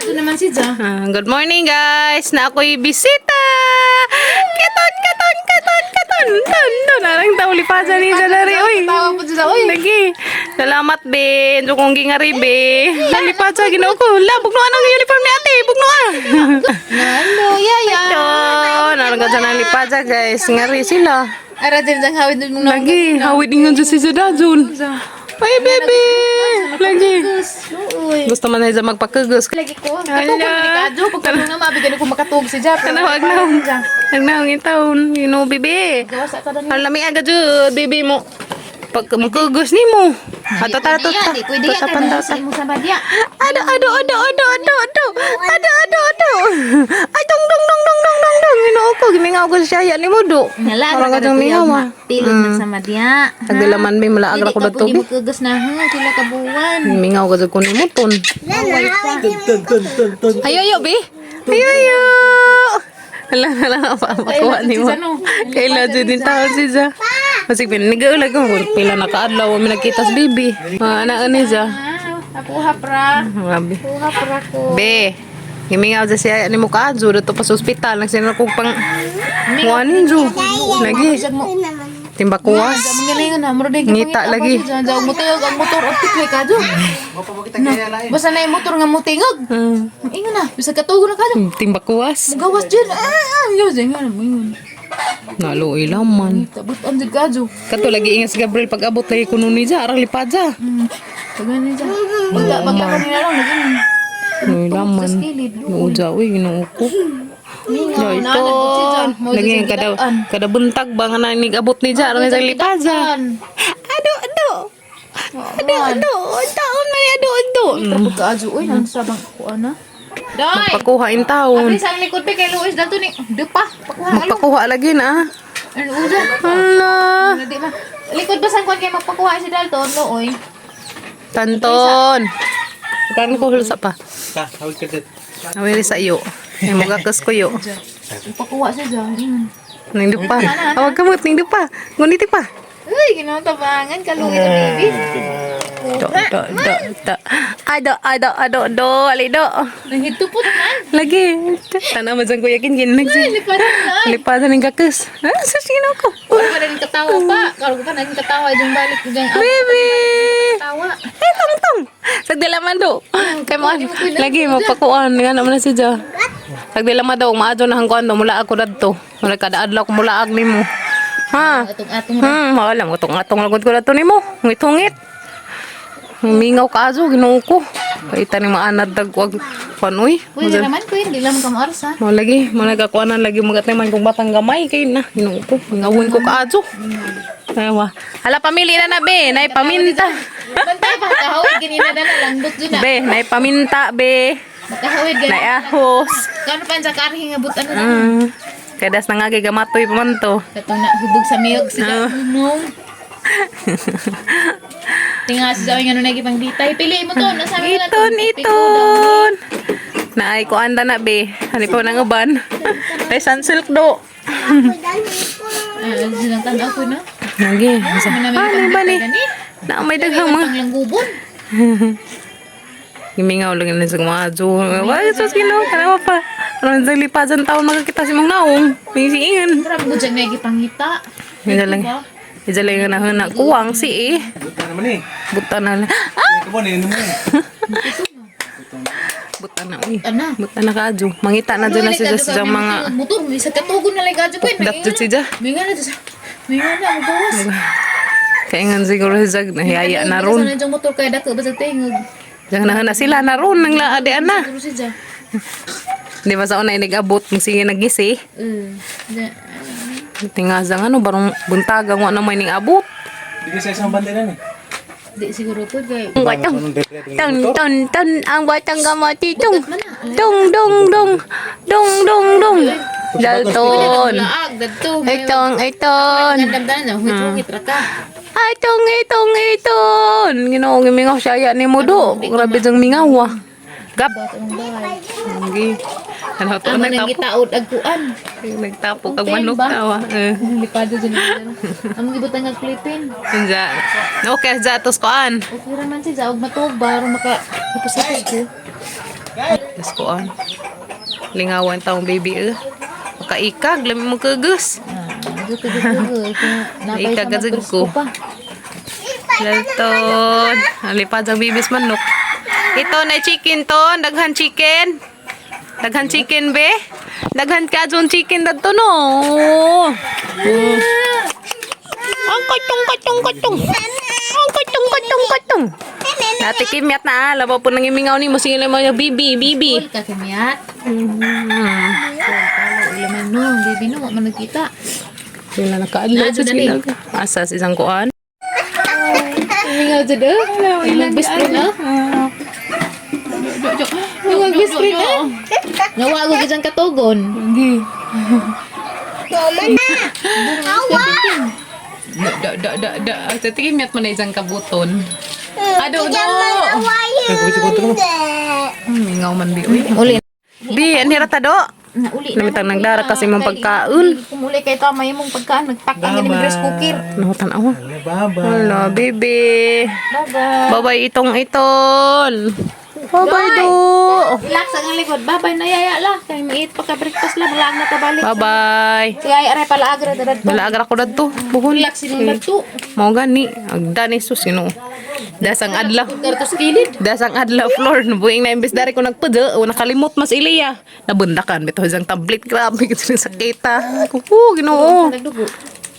Ito naman si Ja. Ah, good morning, guys! Na ako'y bisita! Katon, katon, katon, katon! Ton, ton! Arang tauli pa dyan ni Jalari. Uy! Tawa po siya. Uy! Lagi. Salamat, be. Diyo kong gingari, be. Nalipa siya, ginoo ko. La, bugno anong uniform ni ate. Bugno ah. Nalo, yaya. Ton, arang ka dyan nalipa siya, guys. Ngari sila. Ara din dyan hawid nun mong Lagi, hawid ingon dyan si Zadazun. Ay, baby! Lagi. Uy. Gusto man na siya magpakugos. Lagi ko. Katugod ni Kadyo. Pagkatugod na mabigyan ko makatug si Ja. Pero Tanaw, agnaw. Agnaw, ng taon. You know, baby. Gawa sa tadan. Ang lami agad jud, baby mo. Pag magkugos ni mo. Ato ta to ta. Di pwede ya. Ta Kaya sa imo sa badya. Ado ado ado ado ado ado. Ado ado ado. Ay dong dong dong dong dong dong dong. Ginoo ko gimingaw ko siya ya ni mo do. Parang ka diyang mingaw ah. Tilod na sa madya. Tagdilaman may malaagra ko Dili ka dato. pwede magkugas na ha. Sila ka buwan. Mingaw ka jud ko ni mo ton. Ayo ayo be. Ayo ayo. Hala hala pa pakuha ni mo. Kaila jud din taon si Ja. Masig pinigaulag ko pila na kaadlaw mi nagkita sa baby. Mga anak ni Ja. Ah, Ako hapra. Grabe. Ako hapra ko. Be, gimingaw dyan siya ni mukha adyo dito pa sa ospital nagsinar ko pang kuanin jo. Lagi timbakuwas. Mangilingan na, mura din Ngita lagi. Diyan motor ang motor optik kay kadyo. Basta na yung motor nga mutingog. Ingon na, bisa katugo na kadyo. Timbakuwas. Mugawas dyan. Ah, ah, gawas dyan. Ingon na, ingon. Naluoy laman. Tabot ang dyan kadyo. Kato lagi ingat si Gabriel pag abot lagi kuno ni ja arang lipadja. Tagan niya dyan. Pagka, pagka ko nila lang, naging Luoy laman. sa kilid. Nuuja uy Ginoo ko. Mingaw na, Ito. nagutsi dyan. Mo Lagi dyan sa kada gitaan. kada buntag ba nga nag-abot ni ja arang sa lipadja. Ado ado. Ado ado. Taon man ado ado. Tapos kaadyo, uy, nang sabang ko ana. Day! Pakuha in taon. Abri sa ang likod pa kay Luis dalto ni. Dupa, pakuha alo. Magpakuha lagi na. Ano uja? Hala. Ano di ba? Likod ba san kwan kay magpakuha si Dalton no oy. Tanton. Karon ko hulsa pa. Ta, hawig ka dyan. Awiri sa iyo. Ay magakas ko yo. Pakuha siya dyan. Ning dupa. Awag ka mo ning dupa. Nguniti pa. Uy, ginawa tabangan kaluwi na baby. Do do do do. Ado ado ado do ali do. Nahitupot man. Lagi. Tanaw man sang kuya kin kin nagsi. Liparan na. Lipadan ning gakas. Ah, sa sino ko. Wala pa rin katawa pa. Karoon pa naging katawa dyan balik dyan. Ang Baby. katawa. Eh, tong tong. Sagdalaman do. Kay mo lagi magpakuan nga naman na si Ja. Sagdalaman daw maadyo na hangkuan do mula ako dadto. Mula kada adlaw ko mula ag nimo. Ha? Atong-atong Wala mo tong atong lagod ko dadto nimo. Ngit-ngit. Mingaw ka azo Ginoo ko. Kay ni maanad dag wag kuan uy. Pwede naman ko hindi lang ka maarsa. Mo lagi, mo nagakuanan lagi magatay man kung batang gamay kay na Ginoo ko. Mingawon ko kaazo. Ayaw. Hala pamili na na be, nay paminta. Bantay pa kahawid ganina na langdot dyan na. Be, nay paminta be. Makahawid Nay ganina. ahos. Kano pa sa karhi nga butan na. Kadas na nga kay gamatoy pa man to. Katong na hubog sa miyog sila. No. Tinga si Zoe nga nung nagipang ditay. Pili mo to. Nasa mo na to. Iton, iton. Naay ko anda na be. Hani pa nang uban. Ay sunsilk do. Ah, silang tanaw ko na. Lagi. Ano namin Ah, ipang ba ni? ditay gani? Na may daghang mga Panglanggubon. gimingaw lang yun sa mga adyo. Wala sus Ginoo kanawa pa. Ano sa lipasan taon makakita si mong naong. May siingan. Marami ko dyan nagipangita. Yun na lang. Isa lang yung nahuna. Kuwang si eh. Buta naman eh. Buta na lang. Ah! Ikaw ba, nainom mo eh. Buta na uy. Ana. Buta na ka adyo. Mangita na dyan na siya sa mga Motor, bisa katugon na lang kadyo ko. dat jud siya. Minga na dyan. Minga na, magawas. Kaingan siguro si Zag nahiyaya na ron. Sa nandiyan motor kaya dako ba sa tingog. Diyan na na sila na ron nang laade ana. Siguro siya. Di ba sa una inigabot mo sige nagisi. Eh. Tingasang ano barong buntagang wa na may ning abot. Hindi ka sa isang bandera eh. Di siguro po kay Ang batang ton ton ton ang batang gamati tung dong dong dong dong dong dong Dalton. Laag dadto. Itong iton. Gandam na, huwit-huwit ra ka. Itong itong iton. Ginoo gimingaw siya ni mo do. Grabe jang mingaw ah. Gap. Batong bahay. Lagi. Ano to Amo nang nagtapo? gitaod ag kuan. Nagtapo kag manok tawa. Eh. Lipado dyan. Amo gibutang nga klipin. Unja. Okay, ja tos koan. Okay ra man siya og matuog ba aron maka hapos-hapos ko. Diyos ko an. Lingawan taong baby eh. Makaikag, lami mo kagus. Ikag ka ko. Dalton. Alipad ang bibis manok. Ito na chicken ton. Daghan chicken. Daghan chicken be. Daghan ka dyan chicken dadto no. Ang katong katong katong. Ang katong katong katong. Dati kimyat na. Labaw po nang imingaw ni mo. Sige lang mo bibi, bibi. Ka kimyat. Ulaman no, baby no, wa man nagkita. Wala nakaadlaw sa sila. Asa sa isang kuan. Mingaw jud eh. Ilang best friend eh. Ilang best friend eh. Nawa ko gijang katugon. Hindi. Da da da da. Sa tingin mo na isang kabuton. Ado do. Mingaw man bi uy. Uli. Bi, anhira ta do. Na uli na. Namitang nagdara kasi mong pagkaon. Kumuli kay tama imong pagkaan nagpak ang ining rice cooker. Nahutan ako. Baba. Hala, baby. Bye-bye. Babay itong iton. Babay do. Relax ang likod. Bye-bye na yaya la. Kay maiit pa ka breakfast la, balaag na pabalik. Bye-bye. Sige ay aray pala agra darad. Balaagra ko dadto. Buhol. Relax sinong nagto. Mao gani. Agda ni sus Ginoo. Dasang adlaw. Kartos kilid. Dasang adlaw floor buing na imbes dari ko nagpada o nakalimot mas iliya. Nabundakan bitaw isang tablet grabe kasi sa kita. Kuku Ginoo. Nagdugo.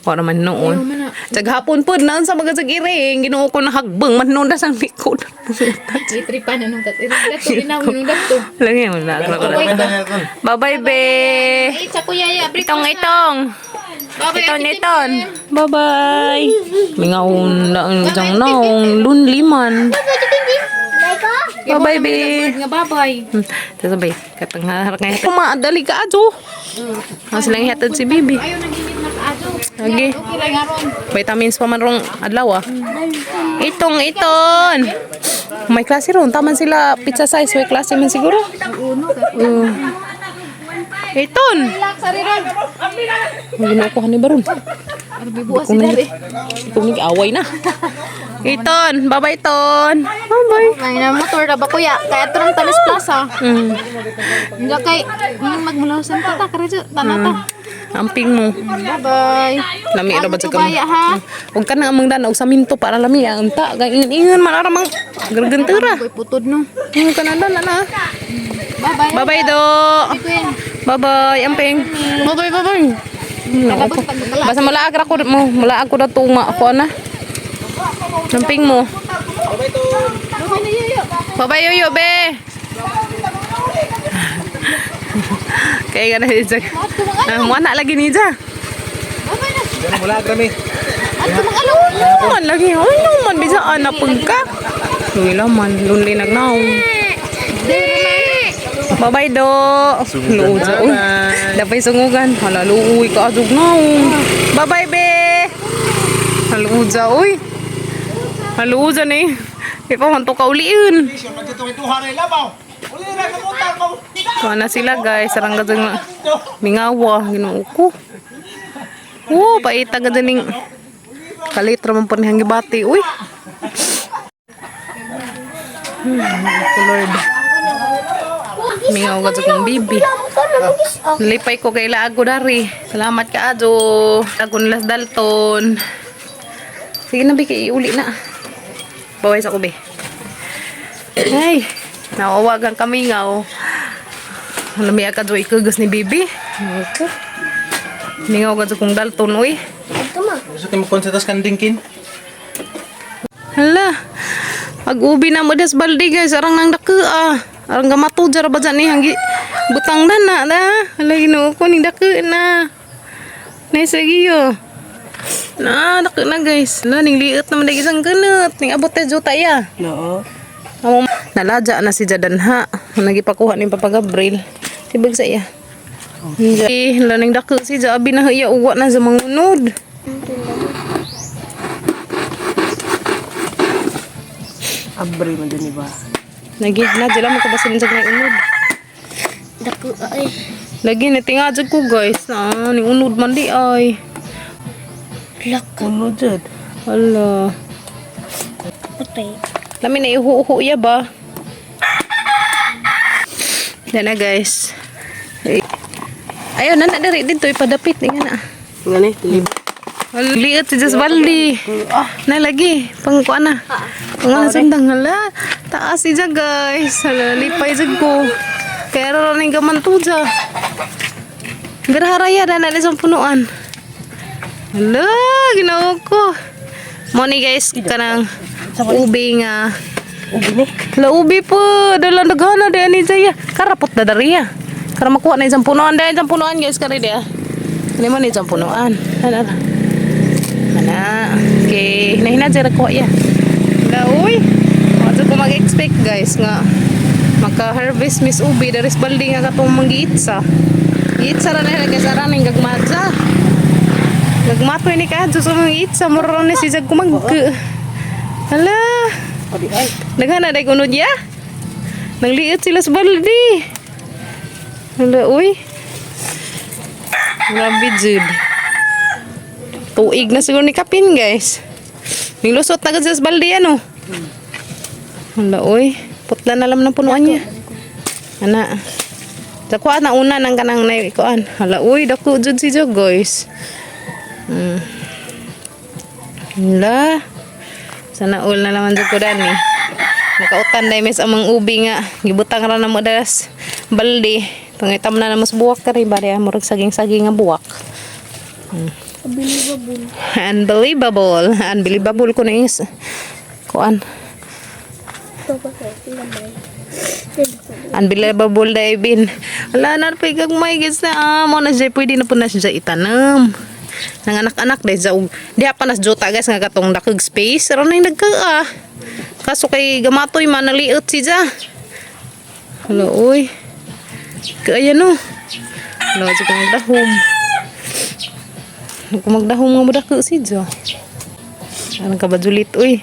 Para man noon. Tag hapon pod naon sa mga sag iring Ginoo ko nahagbang man noon dasang likod. Itripan na nung kat. Dato ginaw nung dato. Lagi mo na. Bye-bye be. Ay, sa kuya ya. Breakfast Itong na. itong. Bye-bye, Iton Ate iton. Tim. Bye-bye. Mingaon lang jang naong lunli man. Bye-bye be. Nga bye-bye. Tapos bay, katang harap ngayon. Kumaadali ka adyo. Ang silang hatid si Bibi. Ayaw nagingit na kaadyo. Lagi. Okay lang aron. Vitamins pa man rong adlaw ah. Itong iton. May klase ron. Taman sila pizza size. May klase man siguro. Iton. Relax ari ron. Ang ginakuha ni Baron. Arbi buwas si dari. Kumig away na. Iton. Bye-bye, Ton. Bye-bye. Ay na motor na ba kuya? Kaya turong Talis Plaza. Hindi kay magmulasan ta ta karejo tanata. Amping mo. Bye-bye. Lami ra ba sa Tubaya ha. Huwag ka na amang dana og saminto para lami ang unta. Kay ingon man ara mang gargantera. Koy putod no. Ingon ka na dana na. Bye-bye. Bye-bye do. Queen. Bye-bye, amping. Bye-bye, bye-bye. Kalabot pag magkala. Basta mulaag ra ko mo, mulaag ko dato ma ako na. Amping mo. Bye-bye na yoyo. Bye-bye yoyo be. Kaya nga na siya. Ato mga Ah, mo na lagi ni ja. Bye-bye na. Wala kami. Ato mga alo. Ano man lagi, ano man bisa anak pagka. Wala man, lunli nagnaong. Bye-bye do. Luod sa uy. Dapay sungugan. Hala luoy ka adug naong. Bye-bye be. Haluod sa uy. Haluod sa ni. Ipa man to kauliin. Kuha na sila guys. Sarang ka dyan. Mingawa. Ginoo ko. Oo, paita ka dyan yung kalit raman po niyang gibati. Uy. Lord. Mingaw ka sa kong bibi. Lipay ko kay Laago dari. Salamat ka, Ajo. Ako nilas Dalton. Sige na, Bi, kay iuli na. Baway sa kubi. Ay, nawawagan kami nga, oh. Lami ka, Ajo, ikagas ni Bibi. Ako. Mingaw ka sa kong Dalton, uy. Gusto tayo magkonsentas kandingkin? Hala. Pag ubi na mo des balde guys, arang nang dako ah. Arang gamato jara ba dyan ni hanggi butang na na da. Hala Ginoo ko ning dako na. Nay sige yo. Na dako na guys. Hala ning liit naman dagi isang kanot. Ning abot ta juta ya. No. Amo nalaja na si Jadan ha. Nagipakuha ni Papa Gabriel. Tibag sa iya. Eh, hala ning dako si Jabi na iya uwa na sa mangunod. Abre man din ba? Nagi na dila mo kabasilin sa kanang unod. Dako ay. Lagi na tinga jud ko guys. Ah, ning unod man di ay. Lak. Uno jud. Hala. Patay. Lami na ihuuho iya ba? Yan na, guys. Ay. Ayun, nana diri dito ipadapit nga na. Ngani, tilib. Liit si Jess Baldi. Na lagi, pangkuan na. Pang sundang hala. Taas siya, guys. Hala, lipay jud ko. Kaya ra ning gaman tuja. Garaharaya na na isang punuan. Hala, ginawa ko. Mo ni, guys, kanang ubi nga. Ubi ni. La ubi po, dalang daghana di ani jaya. Karapot na dariya. Kara makuha na isang punuan dahil isang punuan, guys, kari dia. Ini mo ni isang punuan. Ana ana. Ana. Okay, hinahina jara kuha ya. La uy. Wa ko mag-expect, guys, nga maka-harvest miss ubi daris baldi nga katong manggiitsa. Giitsa ra na guys, ara ning gagmadja. Gagmatoy ni ka sa mga itsa mura ni si jag kumag. Hala. Padi ay. Daghan na day kunod ya. Nangliit sila sa balde. Hala, uy. Grabe, jud. Tuig na siguro ni Kapin, guys. Nilusot na gud sila sa balde, ano. Hala, uy. Putla na lang ng punuan niya. Ana. Sa kuha na una ng kanang na ikuan. Hala, uy. Dako, jud si Jog, guys. Hala. Sana all na naman jud ko dani. Nakautan dai mis amang ubi nga gibutang ra na mo das balde. Pangitam na na mas buwak kari ba diya murag saging-saging nga buwak. Unbelievable. Unbelievable. Unbelievable ko na is. Kuan. Ito pa sa lamay. Unbelievable dai bin. Wala na pa gagmay guys na ah, mo na siya pwede na po na siya itanam. Nang anak-anak dai sa og diha pa nas jota, guys, nga katong dakog space ra na yung nagka ah. Kaso kay gamatoy man naliot siya. Hala oy. Kaya no. Hala sa kong dahom. Kung magdahom nga mo dako si Jo. Anong kabajulit uy.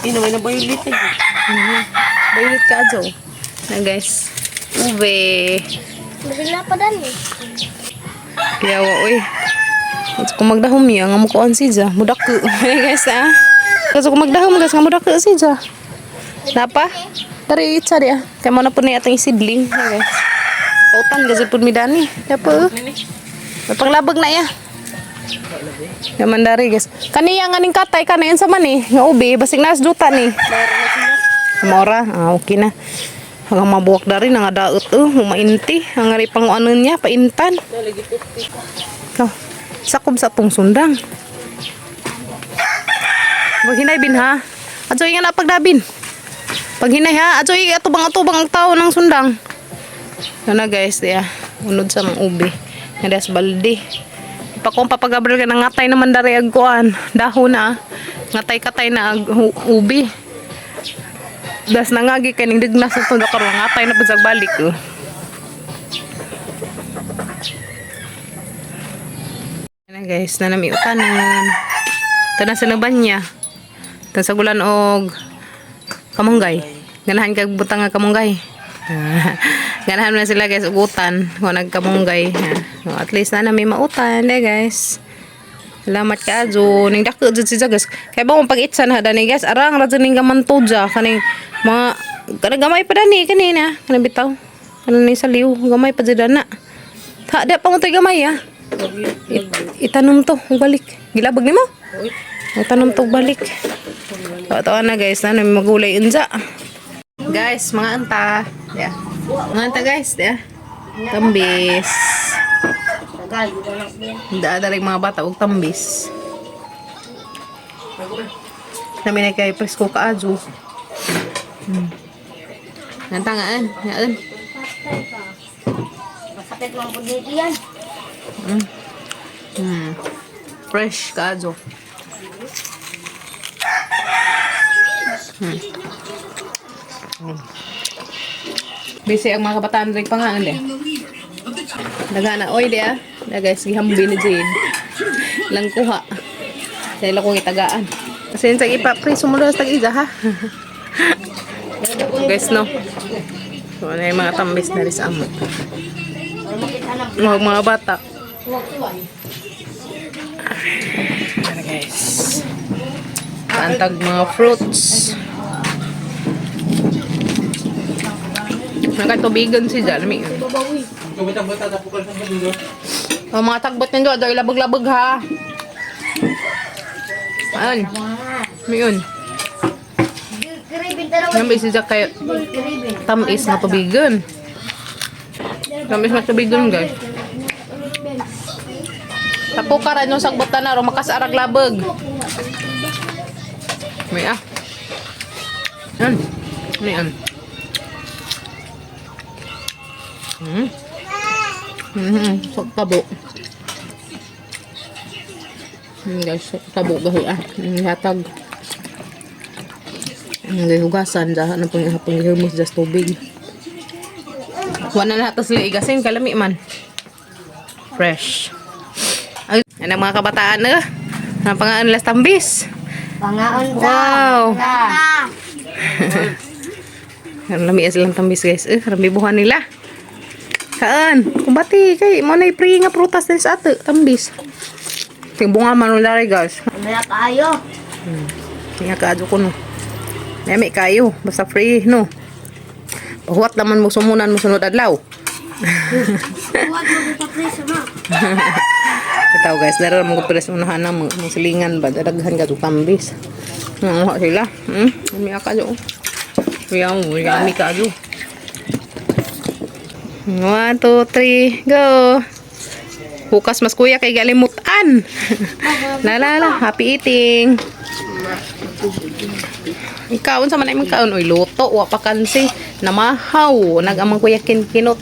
Ino may nabayulit eh. Bayulit ka Jo. Na, guys. Ube. Masila pa dani. Kaya wa uy. At kung magdahom niya, nga mukuan si Ja. Mudako. Hey guys ah. Kaso kung magdahom, guys, nga mudako si Ja. Napa? Tari itsa di ah. Kaya mo na po niya atong isidling. Hey guys. Pautan kasi po mi dani. Dapo. May panglabag na ya. Yaman dari, guys. Kaniya nga ning katay kanayan sa man eh. Nga ubi basig nas duta ni. Mora, ah, okay na. Hanggang mabuwak dari nga daot oh, umainti. Ang ari pang ano niya, paintan. Oh, sakob sa tong sundang. Paghinay bin ha. Adsoy nga na pagdabin. Paghinay ha, adsoy atubang atubang ang tao ng sundang. Ano na, guys, yeah. Unod sa mga ubi. Nga das balde. Ipakong papagabriel ka ng ngatay naman dari ag kuan. Dahon na. Ah. Ngatay-katay na ag ubi. Das nangagi kay ning dignas sa tunda karon ngatay na pud sa balik. Oh. Ano guys, nanami utanon. Tanan sa nabanya. Tan sa gulan og kamunggay. Ganahan kag butang nga kamunggay. Ganahan na sila, guys, og utan kung nagkamunggay. Ah, at least na may mautan eh, guys. Salamat ka ajo. Ning dako jud siya, guys. Kay ba mong pag-itsa na dani, guys. Arang ra jud ning gamanto ja kaning mga kanang gamay pa dani kanina. Kanang bitaw. Kanang ni sa liw gamay pa jud ana. Ha, di pa mo to'y gamay ah. Itanom to, ug balik. Gilabag nimo? Itanom to ug balik. Tawa na, guys, na may magulay unja. Guys, mga anta. Yeah. Mga anta, guys, yeah. Tambis. Daadalig mga bata og tambis. Nami na kay presko kaajo. Nantangaan, ngaan. Masakit lang po dito yan. Fresh kaajo. Busy ang mga kabataan rin pangaan eh. Daga na oy di ah. Da guys, gihambi ni Jade. Lang kuha. Sa ila kong itagaan. Kasi sa ipa pre sumulod sa tag-iga ha. Guys no. So, ano yung mga tambis na rin sa amo. Mga bata. Tara, guys. Pantag mga fruits. Nagkatubigan si Jalmi. O, mga tagbot nindo, daw ilabog-labog ha. Ayun. Mayun. Yan ba si Jack kayo? Tamis na tubigan. Tamis na tubigan, guys. Tapo ka rin yung sagbot na ro, makasarag labog. May ah. Yan. May an. So, tabo. Guys, tabo gahi ah. Hatag. Hugasan dahan na pang hapon gihumos just tubig. Wala na lahat sila igasin kalami man. Fresh. Ay, ano mga kabataan eh. Ang pangaan las tambis. Pangaon ta. Wow. Ta. Ang lami silang tambis guys. Eh, rami buhan nila. Kaan, kumbati kay mo na free nga prutas din sa ato, tambis. Timbunga man nila guys. Wala kayo. Kaya kaadyo ko no. Nami kayo, basta free no. Huwat naman mo sumunan mo sunod adlaw. Huwag mo ipapresa ma. Ito guys, dara mo ko pres unahan na mga silingan ba daghan ka tambis. Nanguha sila. Ami kayo. Yaw, yummy kayo. 1, 2, 3, go. Hukas mas kuya kay galimutan. La la la, happy eating. Ikaw unsa man ay kaon oy luto wa pa kansi namahaw nagamang kuya kinkinot.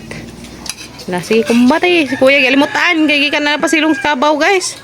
Na si kumbate si kuya galimutan kay gikan na pasilong sa kabaw guys.